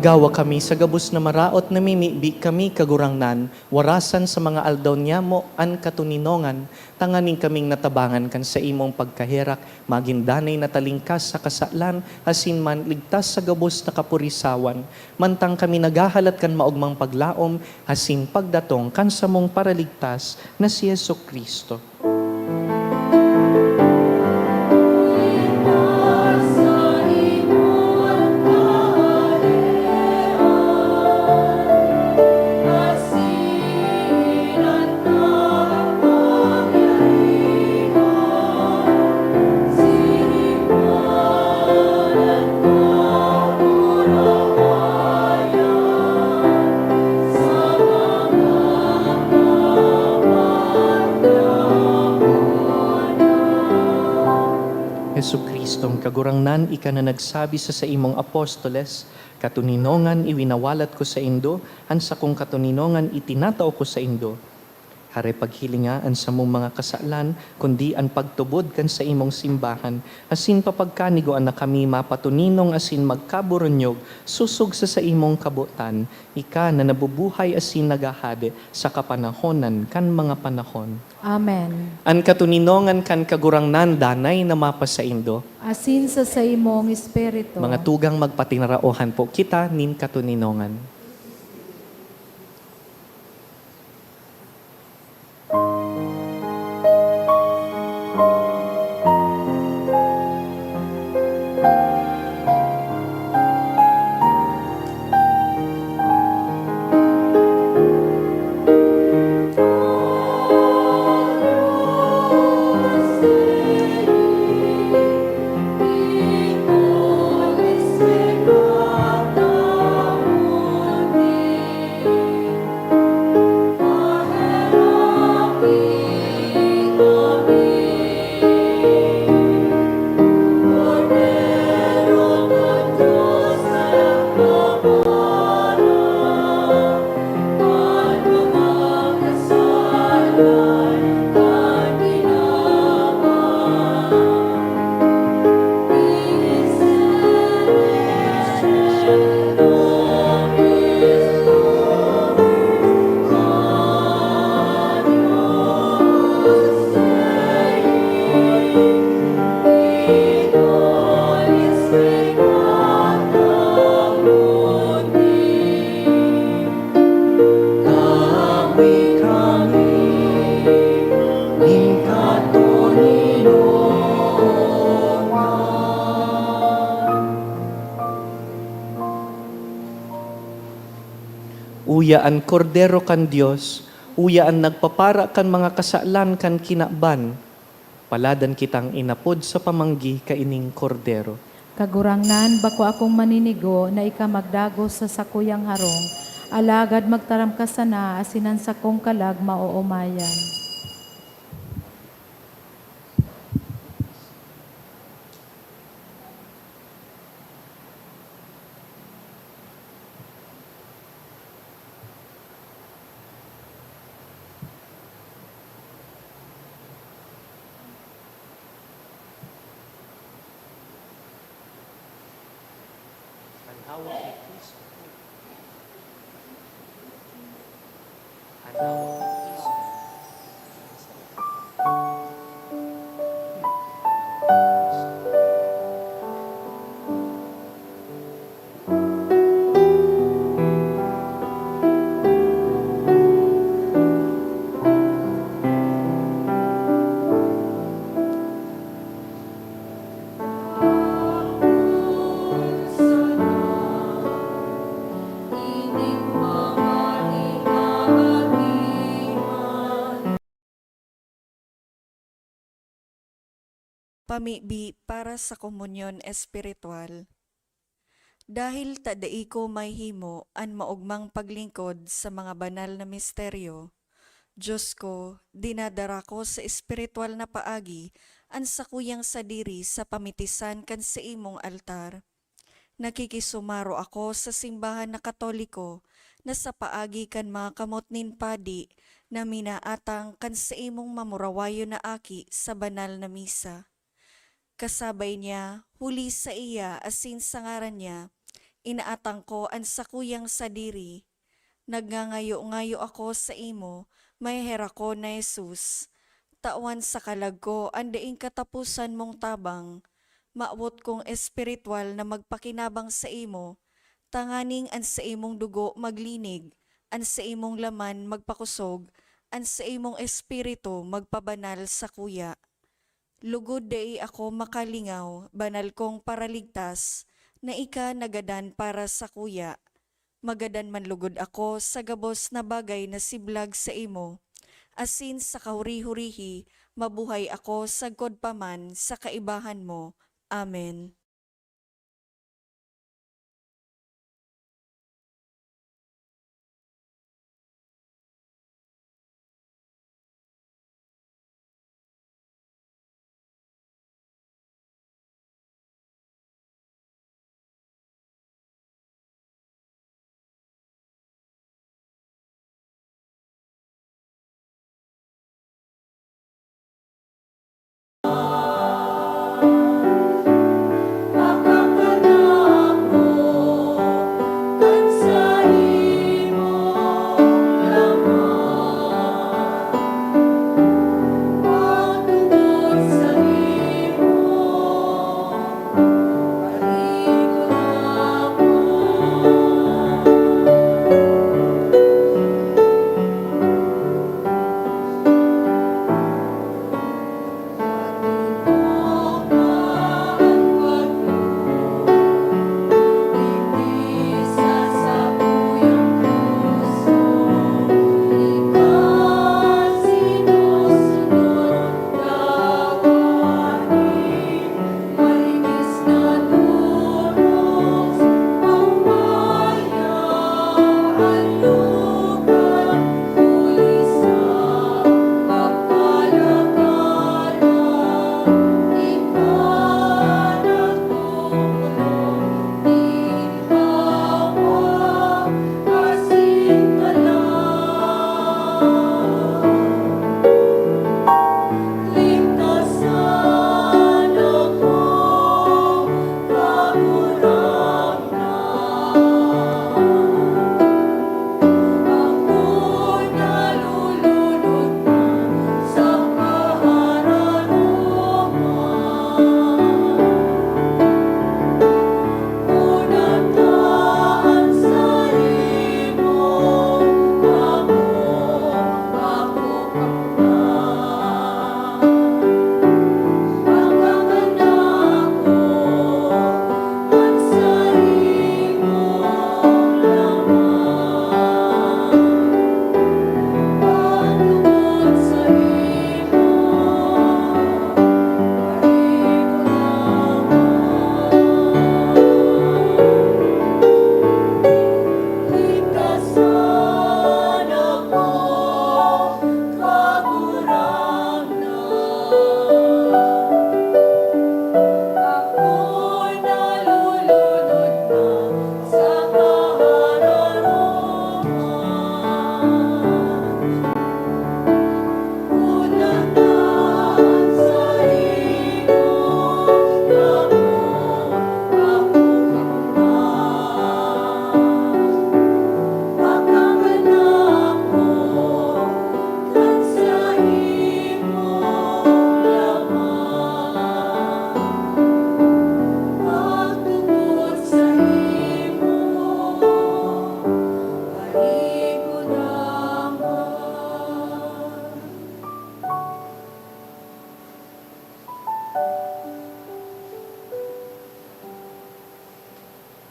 Gawa kami sa gabos na maraot, namimibi kami, Kagurangnan, warasan sa mga aldaw niyamo an katoninongan, tanganing kaming natabangan kan saimong pagkaherak, magin danay na talingkas sa kasalan, asin man ligtas sa gabos na kapurisawan, mantang kami naghahalat kan maogmang paglaom asin pagdatong kan samong Paraligtas na si Jesu-Cristo. Jesu-Cristong Kagurangnan, ika na nagsabi sa saimong apostoles, "Katoninongan iwinawalat ko saindo, an sakong katoninongan itinatao ko saindo." Hare paghilinga an samong mga kasalan, kundi an pagtubod kan saimong simbahan, asin papagkanigoan na kami mapatoninong asin magkaburunyog sosog sa saimong kabotan, ika na nabubuhay asin naghahade sa kapanahonan kan mga panahon. Amen. An katoninongan kan Kagurangnan danay na mapasaindo. Asin sa saimong espiritu. Mga tugang, magpatinaraohan po kita nin katoninongan. Uya an Kordero kan Dios, uya an nagpapara kan mga kasalan kan kinaban. Paladan kitang inapod sa pamanggi kaining Kordero. Kagurangnan, bako akong maninigo na ika magdagos sa sakuyang harong, alagad magtaram ka sana asin an sakong kalag maoomayan. An hawak ni Cristo. An hawak ni Cristo. Pamibi para sa komunyon espiritual. Dahil ta dai ko mahimo an maogmang paglingkod sa mga banal na misteryo, Diyos ko, dinadara ko sa espiritual na paagi an sakuyang sadiri sa pamitisan kan saimong altar. Nakikisumaro ako sa simbahan na Katoliko na sa paagi kan mga kamot nin padi na minaatang kan saimong mamurawayon na aki sa banal na misa. Kasabay niya, huli saiya asin sa ngaran niya, inaatang ko an sakuyang sadiri. Nagngangayo-ngayo ako saimo, maheherak ko na Jesus. Tawan sa kalag ko an daing kataposan mong tabang. Mawot kong espiritual na magpakinabang saimo, tanganing an saimong dugo maglinig, an saimong laman magpakosog, an saimong espiritu magpabanal sakuya. Lugod dai ako makalingaw, banal kong Paraligtas, na ika nagadan para sakuya. Magadan man lugod ako sa gabos na bagay na siblag saimo, asin sa kahuri-hurihi mabuhay ako sagkod pa man sa kaibahan mo. Amen.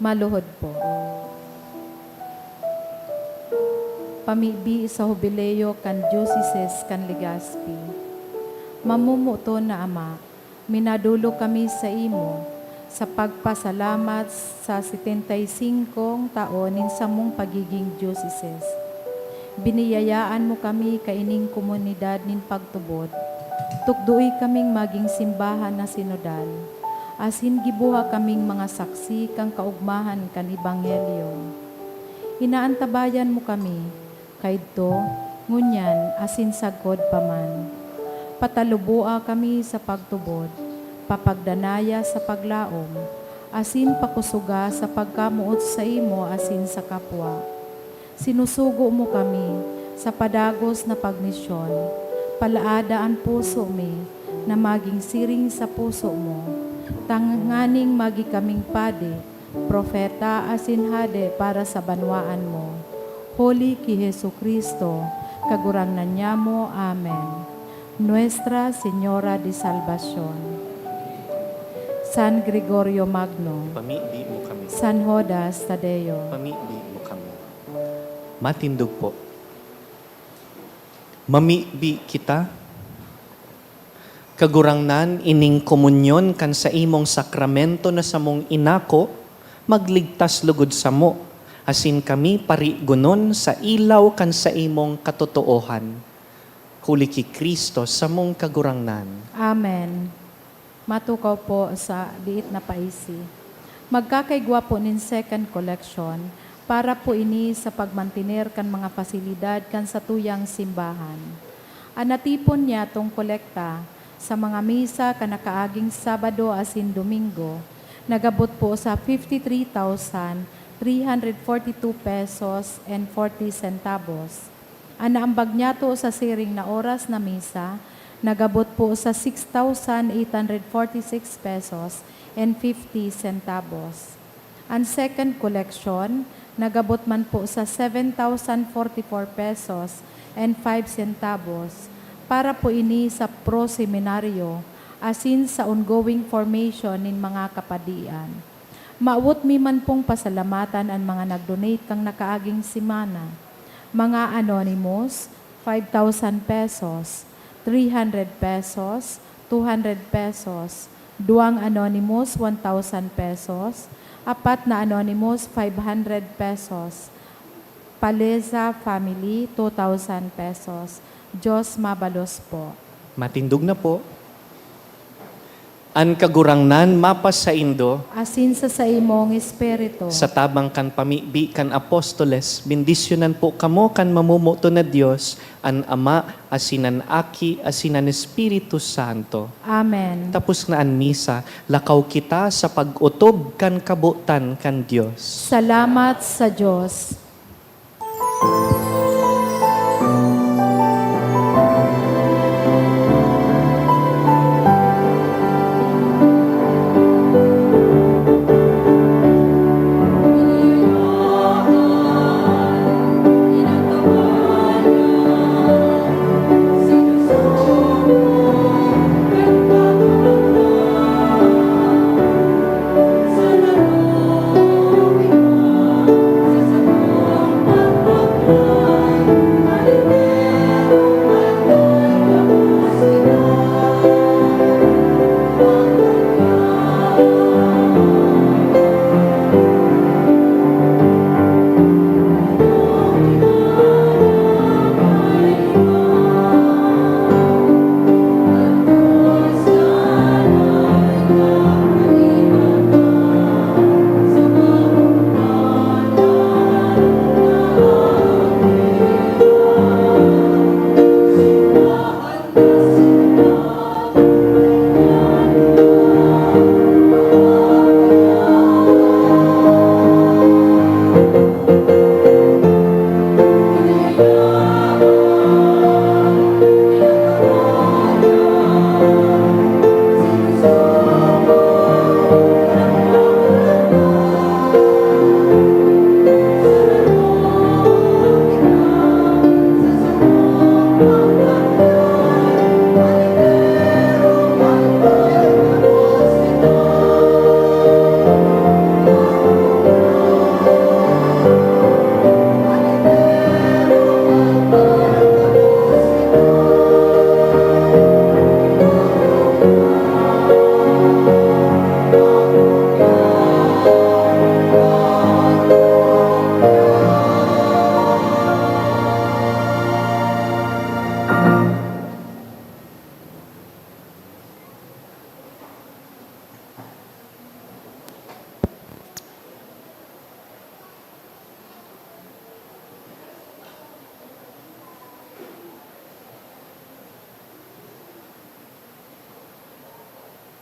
Maluhod po. Pamibi sa Hubileo kan Diocese kan Legazpi. Mamomoton na Ama, minadolok kami saimo sa pagpasalamat sa setenta y singkong taon nin samong pagiging diocese. Biniyayaan mo kami kaining komunidad nin pagtubod. Tukdoy kaming magin simbahan na sinodal, asin giboha kaming mga saksi kan kaogmahan kan Ebanghelyo. Inaantabayan mo kami, kaidto, ngunyan, asin sagkod pa man. Pataluboa kami sa pagtubod, papagdanaya sa paglaom, asin pakusoga sa pagkamoot saimo asin sa kapwa. Sinusugo mo kami sa padagos na pagmisyon. Palaada an puso mi na magin siring sa puso mo, tanganing magi kaming padi, propeta asin hade para sa banwaan mo. Huli ki Jesu-Cristo, Kagurangnan nyamo. Amen. Nuestra Señora de Salvacion. San Gregorio Magno. Pamibi mo kami. San Judas Tadeo. Pamibi mo kami. Matindog po. Mamibi kita. Kagurangnan, ining komunyon kan saimong sakramento na samong inako, magligtas lugod samo, asin kami parigonon sa ilaw kan saimong katotoohan. Huli ki Cristo, samong Kagurangnan. Amen. Matukaw po sa diit na paisi. Magkakaigwa po nin second collection para po ini sa pagmantener kan mga pasilidad kan satuyang simbahan. An natipon nyatong kolekta sa mga misa kan nakaaging Sabado asin Domingo nagabot po sa fifty three thousand three hundred forty two pesos and forty centavos. An naambag nyato sa siring na oras na misa nagabot po sa six thousand eight hundred forty six pesos and fifty centavos. An second collection nagabot man po sa seven thousand forty four pesos and five centavos para po ini sa pro-seminaryo asin sa ongoing formation nin mga kapadian. Mawot mi man pong pasalamatan an mga nag-donate kan nakaaging semana. Mga anonymous, five thousand pesos, three hundred pesos, two hundred pesos, duwang anonymous, one thousand pesos, apat na anonymous, five hundred pesos, Paleza family, two thousand pesos. Diyos mabalos po. Matindog na po. An Kagurangnan mapasaindo. Asin sa saimong espiritu. Sa tabang kan pamibi kan apostoles, bendisyonan po kamo kan mamomoton na Dios, an Ama, asin an Aki, asin an Espiritu Santo. Amen. Tapos na an misa, lakaw kita sa pag-otob kan kabotan kan Dios. Salamat sa Dios.